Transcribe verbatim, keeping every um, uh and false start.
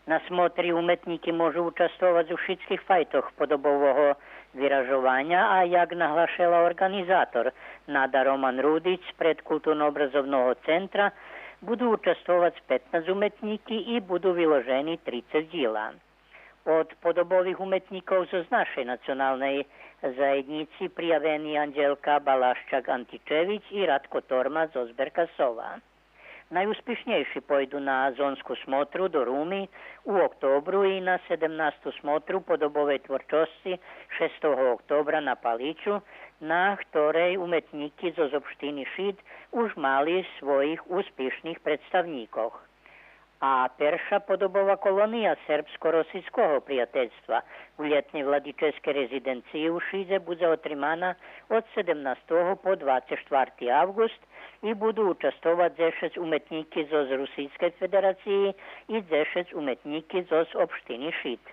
На смотри уметнїки можу участвовац у шицких файтох подобового виражованя, а як наглашела орґанизатор Нада Роман Рудич спред Културно-образовного центра, буду участвовац петнац уметнїки и буду виложени трицец дїла. Од подобових уметнїкох зоз нашей националней заєднїци приявени Анджелка Балашчак-Античевич и Ратко Торма зоз Беркасова. Найуспишнєйши пойду на зонску смотру до Руми у октобру и на седемнасту смотру подобовей творчосци шестого октобра на Паличу, на хторей уметнїки зоз општини Шид уж мали своїх успишних представнїкох. А перша подобова колония Сербско-росийского приятельства у лєтней владическей резиденциї у Шидзе будзе отримана од седемнастого по двацец штварти авґуст и буду участвовац дзешец уметнїки зоз Русийскей федерациї и дзешец уметнїки зоз општини Шид.